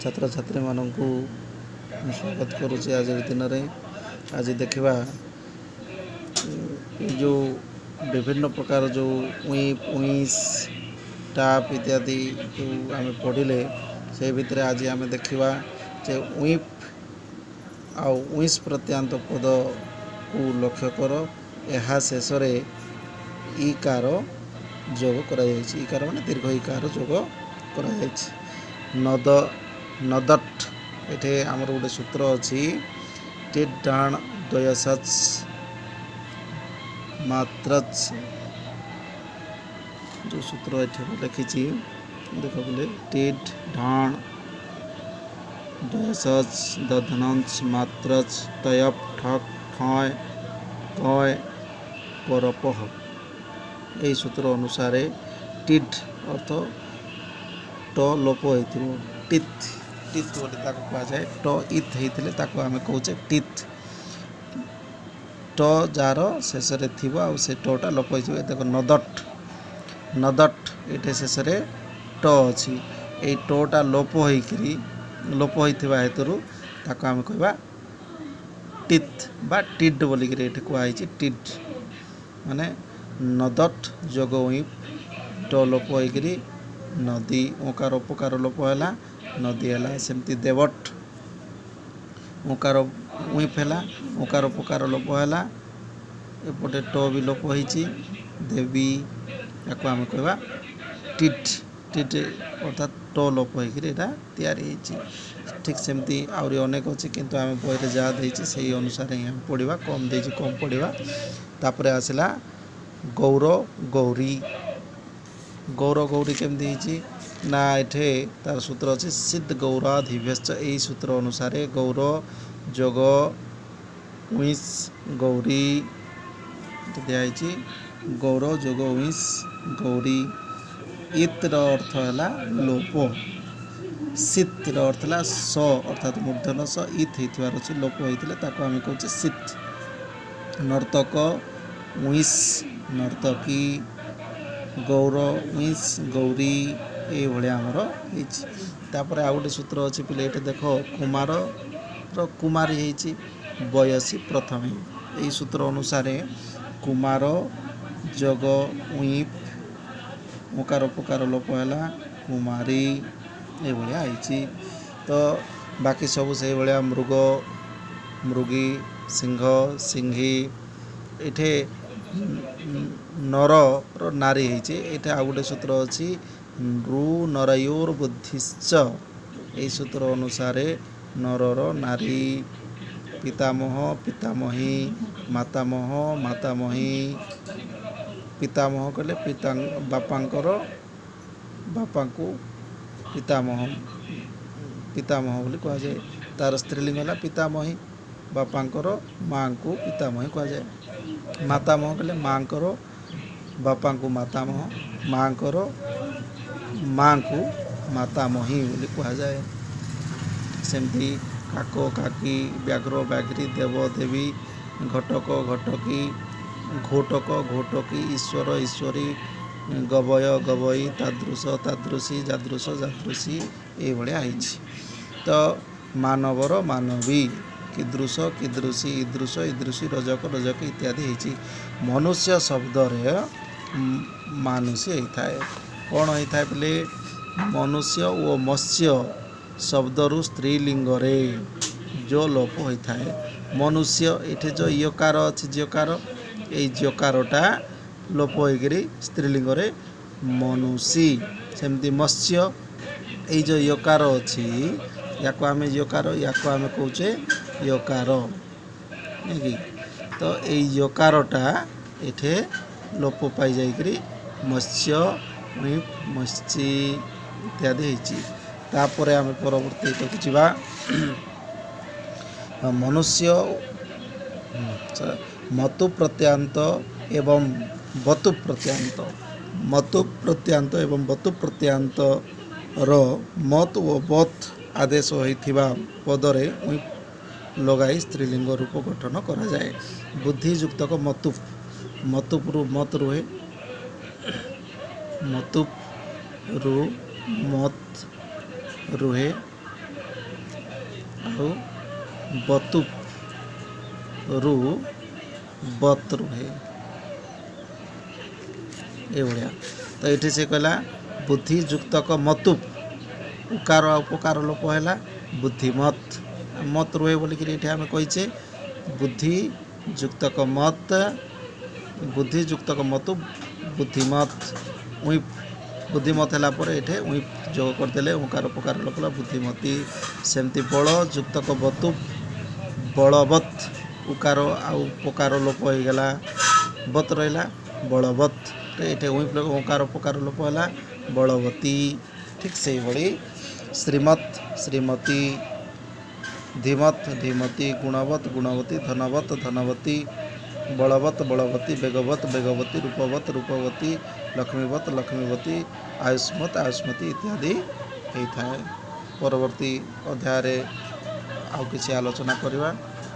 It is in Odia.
ଛାତ୍ରଛାତ୍ରୀମାନଙ୍କୁ ମୁଁ ସ୍ୱାଗତ କରୁଛି ଆଜିର ଦିନରେ। ଆଜି ଦେଖିବା ଏ ଯେଉଁ ବିଭିନ୍ନ ପ୍ରକାର ଯେଉଁ ଉଇପ୍, ଉଇଁସ୍, ଟାପ୍ ଇତ୍ୟାଦି ଯେଉଁ ଆମେ ପଢ଼ିଲେ, ସେଇ ଭିତରେ ଆଜି ଆମେ ଦେଖିବା ଯେ ଉଇପ୍ ଆଉ ଉଇଁସ୍ ପ୍ରତ୍ୟାନ୍ତ ପଦକୁ ଲକ୍ଷ୍ୟ କର। ଏହା ଶେଷରେ ଇକାର ଯୋଗ କରାଯାଇଛି। ଇକାର ମାନେ ଦୀର୍ଘ ଇକାର ଯୋଗ କରାଯାଇଛି। ନଦ, ନଦଟ୍। ଏଠି ଆମର ଗୋଟେ ସୂତ୍ର ଅଛି, ଟିଟ୍ ଡାଣ ଦ୍ୱୟସଚ୍ ମାତ୍ରଚ୍। ଯେଉଁ ସୂତ୍ର ଏଠି ମୁଁ ଲେଖିଛି ଦେଖ ବୋଲେ, ଟିଟ୍ ଢାଣ ଦ୍ୱୟସଚ୍ ଦଧନଞ୍ଚ ମାତ୍ରଚ୍ ତୟପ୍ ଠକ୍ ଠୟ କୟ ପରପହ। ଏହି ସୂତ୍ର ଅନୁସାରେ ଟିଡ୍ ଅର୍ଥ ଟ ଲୋପ ହେଇଥିବ, ଟିଥ୍, ଟିଥ୍ ବୋଲି ତାକୁ କୁହାଯାଏ। ଟ ଇଥ୍ ହେଇଥିଲେ ତାକୁ ଆମେ କହୁଛେ ଟିଥ୍। ଟ ଯାହାର ଶେଷରେ ଥିବ ଆଉ ସେ ଟଟା ଲୋପ ହେଇଯିବ। ଦେଖ, ନଦଟ୍, ନଦଟ୍, ଏଠି ଶେଷରେ ଟ ଅଛି। ଏଇ ଟଟା ଲୋପ ହେଇକିରି, ଲୋପ ହେଇଥିବା ହେତୁରୁ ତାକୁ ଆମେ କହିବା ଟିଥ୍ ବା ଟିଡ୍ ବୋଲିକିରି ଏଠି କୁହାହେଇଛି। ଟିଡ୍ ମାନେ ନଦଟ୍ ଯୋଗ ଉଇପ୍, ଟ ଲୋପ ହେଇକିରି ନଦୀ, ଓକାର ଉପକାର ଲୋପ ହେଲା, ନଦୀ ହେଲା। ସେମିତି ଦେବଟ୍, ଓକାର ଉଇପ୍ ହେଲା, ଓକାର ଉପକାର ଲୋପ ହେଲା, ଏପଟେ ଟ ବି ଲୋପ ହେଇଛି, ଦେବୀ। ତାକୁ ଆମେ କହିବା ଟିଟ୍। ଟିଟ୍ ଅର୍ଥାତ୍ ଟ ଲୋପ ହେଇକିରି ଏଇଟା ତିଆରି ହେଇଛି। ଠିକ୍ ସେମିତି ଆହୁରି ଅନେକ ଅଛି, କିନ୍ତୁ ଆମେ ବହିରେ ଯାହା ଦେଇଛି ସେଇ ଅନୁସାରେ ହିଁ ଆମେ ପଢ଼ିବା। କମ୍ ଦେଇଛି, କମ୍ ପଢ଼ିବା। ତାପରେ ଆସିଲା ଗୌର, ଗୌରୀ। ଗୌର, ଗୌରୀ କେମିତି ହେଇଛି ନା, ଏଠି ତାର ସୂତ୍ର ଅଛି ସିଦ୍ଧ ଗୌରାଧିଭ୍ୟଶ୍ଚ। ଏଇ ସୂତ୍ର ଅନୁସାରେ ଗୌର ଯୋଗ ଉଇଁସ୍ ଗୌରୀ ଦିଆହେଇଛି। ଗୌର ଯୋଗ ଉଇଁସ୍ ଗୌରୀ। ଇତ୍ର ଅର୍ଥ ହେଲା ଲୋପ, ସିତ୍ର ଅର୍ଥ ହେଲା ସ, ଅର୍ଥାତ୍ ମୂର୍ଦ୍ଧନ୍ୟ ସ ଇତ୍ ହେଇଥିବାର ଅଛି, ଲୋପ ହେଇଥିଲେ ତାକୁ ଆମେ କହୁଛେ ସିତ୍। ନର୍ତ୍ତକ ଉଇଁସ୍ ନର୍ତ୍ତକୀ, ଗୌର ଉଇଁସ୍ ଗୌରୀ, ଏଇଭଳିଆ ଆମର ହେଇଛି। ତାପରେ ଆଉ ଗୋଟେ ସୂତ୍ର ଅଛି ପିଲେ, ଏଠି ଦେଖ, କୁମାରର କୁମାରୀ ହେଇଛି ବୟସୀ ପ୍ରଥମେ। ଏଇ ସୂତ୍ର ଅନୁସାରେ କୁମାର ଯୋଗ ଉଇପ୍, ଓକାର ଉପକାର ଲୋପ ହେଲା, କୁମାରୀ, ଏଇଭଳିଆ ହେଇଛି। ତ ବାକି ସବୁ ସେଇଭଳିଆ ମୃଗ ମୃଗୀ, ସିଂହ ସିଂହୀ। ଏଠି ନରର ନାରୀ ହେଇଛି। ଏଇଟା ଆଉ ଗୋଟେ ସୂତ୍ର ଅଛି, ରୁ ନରୟୋର ବୁଦ୍ଧିଶ୍ଚ। ଏଇ ସୂତ୍ର ଅନୁସାରେ ନରର ନାରୀ। ପିତାମହ ପିତାମହୀ, ମାତାମହ ମାତାମହୀ। ପିତାମହ କହିଲେ ପିତା, ବାପାଙ୍କର, ବାପାଙ୍କୁ ପିତାମହ, ପିତାମହ ବୋଲି କୁହାଯାଏ। ତାର ସ୍ତ୍ରୀଲିଙ୍ଗ ହେଲା ପିତାମହୀ। ବାପାଙ୍କର ମାଆଙ୍କୁ ପିତାମହୀ କୁହାଯାଏ। ମାତାମହ କହିଲେ ମାଆଙ୍କର ବାପାଙ୍କୁ ମାତାମହ, ମାଆଙ୍କର ମାଆଙ୍କୁ ମାତାମହୀ ବୋଲି କୁହାଯାଏ। ସେମିତି କାକ କାକି, ବ୍ୟାଘ୍ର ବ୍ୟାଘ୍ରୀ, ଦେବ ଦେବୀ, ଘଟକ ଘଟକୀ, ଘୋଟକ ଘୋଟକୀ, ଈଶ୍ୱର ଈଶ୍ୱରୀ, ଗବୟ ଗବୟୀ, ତାଦୃଶ ତାଦୃଶୀ, ଯାଦୃଶ ଯାଦୃଶୀ, ଏଇଭଳିଆ ହେଇଛି। ତ ମାନବର ମାନବୀ, କିଦୃଶ କିଦୃଶୀ, ଇଦୃଶ ଇଦୃଶୀ, ରଜକ ରଜକୀ ଇତ୍ୟାଦି ହେଇଛି। ମନୁଷ୍ୟ ଶବ୍ଦରେ ମାନୁଷୀ ହେଇଥାଏ। କ'ଣ ହେଇଥାଏ ବୋଲେ, ମନୁଷ୍ୟ ଓ ମତ୍ସ୍ୟ ଶବ୍ଦରୁ ସ୍ତ୍ରୀଲିଙ୍ଗରେ ଯୋ ଲୋପ ହୋଇଥାଏ। ମନୁଷ୍ୟ, ଏଠି ଯେଉଁ ୟକାର ଅଛି, ଜ୍ୟକାର, ଏଇ ଜ୍ୟକାରଟା ଲୋପ ହେଇକିରି ସ୍ତ୍ରୀଲିଙ୍ଗରେ ମନୁଷୀ। ସେମିତି ମତ୍ସ୍ୟ, ଏଇ ଯେଉଁ ୟକାର ଅଛି, ୟାକୁ ଆମେ ୟକାର, ୟାକୁ ଆମେ କହୁଛେ ୟକାର, ନାଇଁ କି? ତ ଏଇ ୟକାରଟା ଏଠି ଲୋପ ପାଇଯାଇକିରି ମତ୍ସ୍ୟ ମତ୍ସ୍ୟୀ ଇତ୍ୟାଦି ହେଇଛି। ତାପରେ ଆମେ ପରବର୍ତ୍ତୀ ଏଟାକୁ ଯିବା। ମନୁଷ୍ୟ ମତୁ ପ୍ରତ୍ୟାନ୍ତ ଏବଂ ବତୁ ପ୍ରତ୍ୟାନ୍ତ। ମତୁ ପ୍ରତ୍ୟାନ୍ତ ଏବଂ ବତୁ ପ୍ରତ୍ୟାନ୍ତର ମତ୍ ଓ ବତ୍ ଆଦେଶ ହୋଇଥିବା ପଦରେ ଲଗାଇ ସ୍ତ୍ରୀଲିଙ୍ଗ ରୂପ ଗଠନ କରାଯାଏ। ବୁଦ୍ଧିଯୁକ୍ତକ ମତୁପ୍, ମତୁପରୁ ମତ୍ ରୁହେ, ମତୁପରୁ ମତ୍ ରୁହେ। ଆଉ ବତୁପ୍ ରୁ ବତ୍ ରୁହେ, ଏଇଭଳିଆ। ତ ଏଇଠି ସେ କହିଲା ବୁଦ୍ଧି ଯୁକ୍ତକ ମତୁପ୍, ଉକାର ଆଉ ପକାର ଲୋପ ହେଲା, ବୁଦ୍ଧିମତ୍, ମତ୍ ରୁହେ ବୋଲିକିରି ଏଠି ଆମେ କହିଛେ। ବୁଦ୍ଧି ଯୁକ୍ତକ ମତ୍, ବୁଦ୍ଧି ଯୁକ୍ତକ ମତୁ ବୁଦ୍ଧିମତ୍, ଉଇପ୍, ବୁଦ୍ଧିମତ୍ ହେଲା ପରେ ଏଠି ଉଇପ୍ ଯୋଗ କରିଦେଲେ, ଉକାର ପକାର ଲୋପ ହେଲା, ବୁଦ୍ଧିମତୀ। ସେମିତି ବଳ ଯୁକ୍ତକ ବତୁ ବଳବତ୍, ଉକାର ଆଉ ପକାର ଲୋପ ହେଇଗଲା, ବତ୍ ରହିଲା, ବଳବତ୍। ଏଠି ଉଇପ୍ ଉକାର ପକାର ଲୋପ ହେଲା, ବଳବତୀ। ଠିକ୍ ସେଇଭଳି ଶ୍ରୀମତ୍ ଶ୍ରୀମତୀ, ଧୀମତ୍ ଧୀମତୀ, ଗୁଣବତ୍ ଗୁଣବତୀ, ଧନବତ୍ ଧନବତୀ, ବଳବତ୍ ବଳବତୀ, ବେଗବତ୍ ବେଗବତୀ, ରୂପବତ୍ ରୂପବତୀ, ଲକ୍ଷ୍ମୀବତ୍ ଲକ୍ଷ୍ମୀବତୀ, ଆୟୁଷ୍ମତ୍ ଆୟୁଷ୍ମତୀ ଇତ୍ୟାଦି ହେଇଥାଏ। ପରବର୍ତ୍ତୀ ଅଧ୍ୟାୟରେ ଆଉ କିଛି ଆଲୋଚନା କରିବା।